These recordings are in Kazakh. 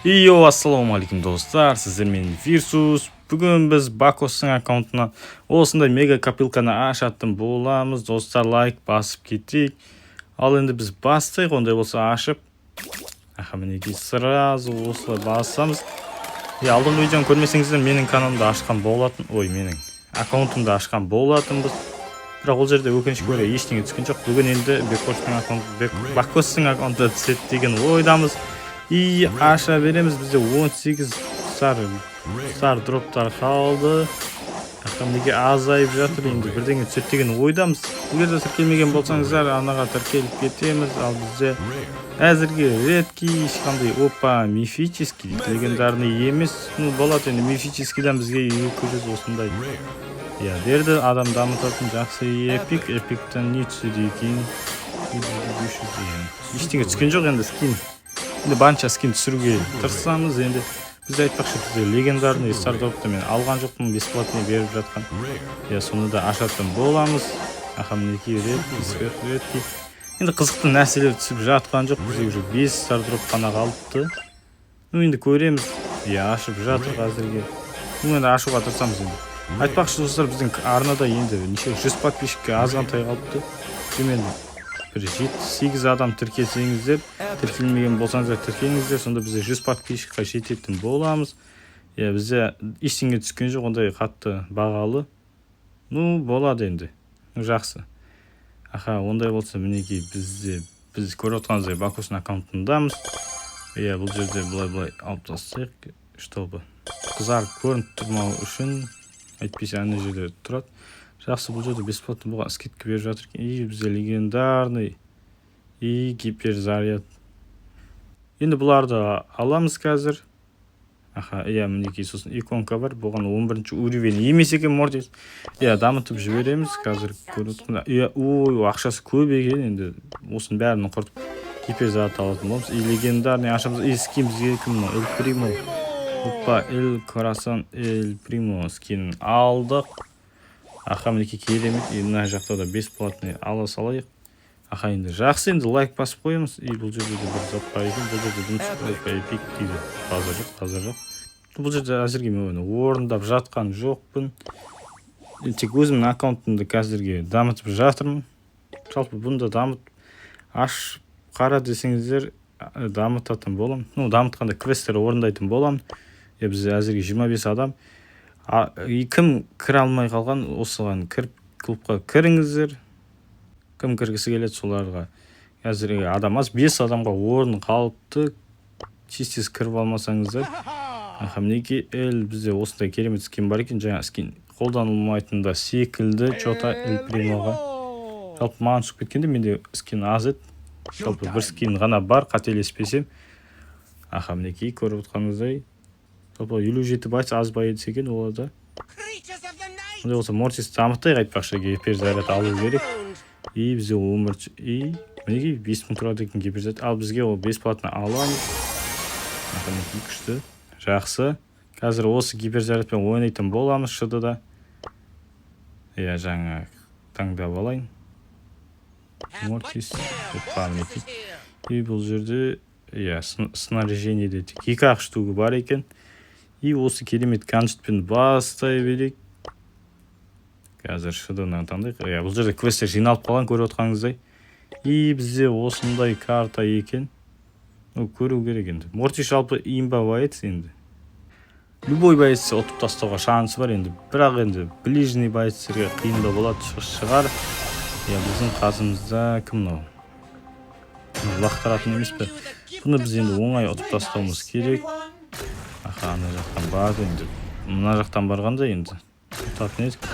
Йоу, ассалаумағалейкум, достар! Сіздермен Вирсус. Бүгін біз Бакостың аккаунтына осындай мега копилканы ашатын боламыз. Достар, лайк басып кетейік. Ал енді біз бастайық ондай болса ашып. Аха, мінекей, сразу осылай басамыз. И алдыңғы видеоны көрмесеңіздер, менің каналымда ашқан болатын, ой, менің аккаунтымда ашқан болатынбыз. Бірақ ол жерде, өкінішке орай, ештеңе түскен жоқ. Бүгін енді Бекоштың аккаунт, Бакостың аккаунты түседі деген ойдамыз. И аша береміз. Бізде 18 сары дроптар қалды. Аха, неге азайып жатыр? Енді бірдеңе түседі деген ойдамыз. Егер де тіркелмеген болсаңыздар, арнаға тіркеліп кетеміз. Ал бізде әзірге редкий ешқандай. Опа, мифический дейді, легендарный емес. Ну, болады енді, мифическийдан бізге 200 осындай, иә, берді. Адам дамытатын жақсы. Эпик, эпиктен не түседі екен? 500, иә. Ештеңе түскен жоқ. Енді скин, енді барынша скин түсіруге тырысамыз. Енді бізде, айтпақшы, бізде легендарный стардропты мен алған жоқпын, бесплатный беріп жатқан, иә, соны да ашатын боламыз. Аха, мінекей, редкий, сверхредкий. Енді қызықты нәрселер түсіп жатқан жоқ. Бізде уже бес стардроп қана қалыпты. Ну, енді көреміз, иә, ашып жатыр әзірге. Ну, енді ашуға тырысамыз. Енді айтпақшы, достар, біздің арнада енді неше жүз подписчикке азғантай қалыпты. Примерно бір жеті сегіз адам тіркелсеңіздер, тіркелмеген болсаңыздар, тіркеліңіздер, сонда бізде 100 подписчикқа жететін боламыз. Иә, бізде ештеңе түскен жоқ ондай қатты бағалы. Ну, болады енді. Ну, жақсы. Аха, ондай болса, мінекей, бізде, біз көріп отырғаныңыздай, Бакостың аккаунтындамыз. Иә, бұл жерде былай былай алып тастайық, чтобы қызарып көрініп тұрмау үшін, әйтпесе ана жерде тұрады. Жақсы, бұл жерде бесплатно бұған скидка беріп жатыр екен. И бізде легендарный и гиперзаряд. Енді бұларды аламыз қазір. Аха, иә, мінекей, сосын иконка бар. Бұған 11 уровень емес екен Мортис. Иә, дамытып жібереміз қазір, көріп отырмын. Иә, ой, ақшасы көп екен. Енді осының бәрін құртып, гиперзаряд алатын боламыз. И легендарный ашамыз. И скин бізге кім мынау? Эль Примо. Опа, Эль Корасан, Эль Примо скинін алдық. Аха, мінекей, керемет. И мына жақта да бесплатный ала салайық. Аха, енді жақсы, енді лайк басып қоямыз. И бұл жерде де бір зат бар екен. Бұл жерде дым түспей. Опа, эпик дейді. Базар жоқ, базар жоқ. Бұл жерде әзірге мен оны орындап жатқан жоқпын. Енді тек өзімнің аккаунтымды қазірге дамытып жатырмын. Жалпы бұны да дамытып, ашып қара десеңіздер, дамытатын боламын. Ну, дамытқанда квесттер орындайтын боламын. Иә, бізде әзірге 25 адам. И кім кіре алмай қалған, осыған кіріп, клубқа кіріңіздер. Кім кіргісі келеді, соларға. Әзірге адам аз, бес адамға орын қалыпты. Тез тез кіріп алмасаңыздар. Аха, мінекей, эль бізде осындай керемет скин бар екен. Жаңа скин қолданылмайтын да секілді че-то Эль Примоға. Жалпы маған түсіп кеткенде менде скин аз еді. Жалпы бір скин ғана бар, қателеспесем. Аха, мінекей, көріп отырғаныңыздай, жалпы 57 боец, аз боец екен оларда. Ондай болса, Мортис дамытайық. Айтпақшы, гиперзаряд алу керек. И бізде 11. И мінекей, 5000 тұрады екен гиперзаряд. Ал бізге ол бесплатно аламыз. Аха, мінекей, күшті, жақсы. Қазір осы гиперзарядпен ойнайтын боламыз шд да. Иә, жаңа таңдап алайын Мортис. Опа, мінекей. И бұл жерде, иә, снаряжениеде тек екі ақ штука бар екен. И осы керемет гаджетпен бастай берейік. Қазір шд-ны таңдайық. Иә, бұл жерде квесттер жиналып қалған, көріп отырғаныңыздай. И бізде осындай карта екен. Ну, көру керек енді. Мортис жалпы имба боец. Енді любой боец ұтып тастауға шансы бар енді, бірақ енді ближний боецтерге қиындау болады шығар. Иә, біздің қасымызда кім мынау? Мынау лақтыратын емес пе? Бұны біз енді оңай ұтып тастауымыз керек. Аха, ана жақтан барды. Енді мына жақтан барғанда енді ұтатын едік.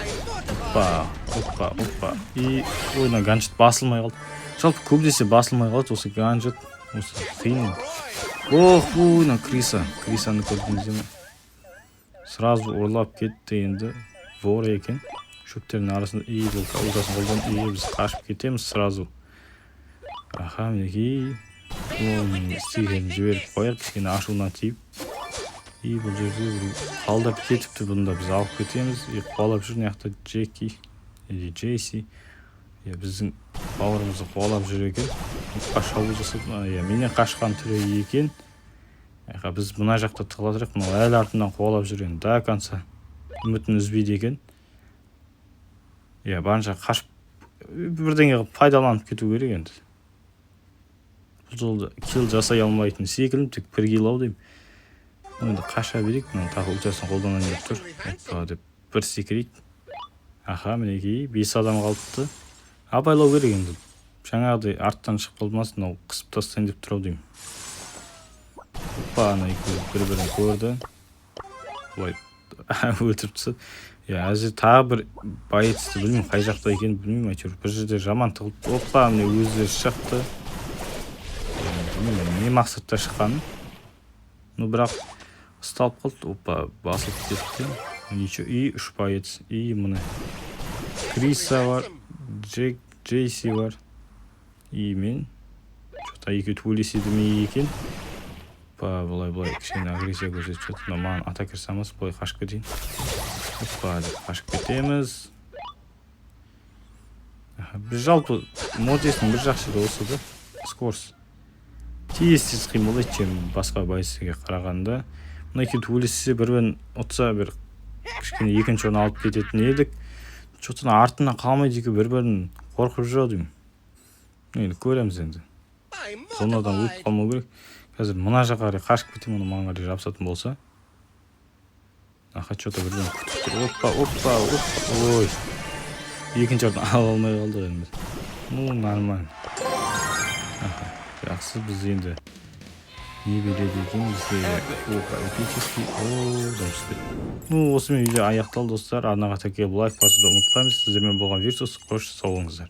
Опа, опа, опа. И ой, мына гаджет басылмай қалды. Жалпы көбінесе басылмай қалады осы гаджет. Осы қиын енді. Ох, ой, мына криса, крисаны көрдіңіздер ме? Сразу ұрлап кетті енді, вор екен шөптердің арасында. И бұл ультасын қолданып, и біз қашып кетеміз сразу. Аха, мінекей, оның істегенін жіберіп қояйық, кішкене ашуына тиіп. И бұл жерде біреу қалдырып кетіпті, бұны да біз алып кетеміз. И қуалап жүр мына жақта Джеки или Джесси. Иә, біздің бауырымызды қуалап жүр екен. Шабуыл жасап, иә, менен қашқан түрі екен. Аха, біз мына жақта тығыла тұрайық. Мынау әлі артымнан қуалап жүр енді, до конца үмітін үзбейді екен. Иә, барынша қашып, бірдеңе қылып пайдаланып кету керек енді. Бұл жолы килл жасай алмайтын секілдімін, тек бір килл ау деймін. Енді қаша берейік. Мынау тағы ультасын қолданайын деп тұр. Опа деп бір секірейік. Аха, мінекей, бес адам қалыпты. Абайлау керек енді, жаңағыдай арттан шығып қалмасын. Мынау қысып тастайын деп тұр ау деймін. Опа, ана екеуі бір бірін көрді, былай өлтіріп тастады. Иә, әзір тағы бір боецті білмеймін, қай жақта екенін білмеймін, әйтеуір бір жерде жаман тығылып. Опа, міне, өздері шықты. Білмеймін не мақсатта шыққанын, ну бірақ ұсталып қалды. Опа, басылып кетті. Ничего. И үш боец, и міне, Криса бар, Джек, Джейси бар и мен. Че-то екеуі төбелеседі ме екен? Опа, былай, былай кішкене агрессия көрсетіп жатыр. Мынау маған атака жасамас, былай қашып кетейін. Опа деп қашып кетеміз. Аха, біз жалпы Мортистің бір жақсы жері осы да, скорость, тез тез қимылдайды, чем басқа боецтерге қарағанда. Мына екеуі төбелессе, бір бірін ұтса, бір кішкене екінші орын алып кететін едік. Че-то артынан қалмайды екеуі, бір бірін қорқып жүр ау деймін. Енді көреміз енді, зонадан өліп қалмау керек. Қазір мына жаққа қарай қашып кетемін, оны маған қарай жабысатын болса. Аха, че-то бір бірін күтіп тұр. Опа, опа, опа, ой, екінші орын ала алмай қалдық енді. Ну, нормально. Аха, жақсы. Біз енді не береді екен бізге? Опа, эпический. О, дым түспеді. Ну, осымен видео аяқталды, достар. Арнаға тіркеліп, лайк басуды ұмытпаймыз. Сіздермен болған Вирсус. Қош, сау болыңыздар.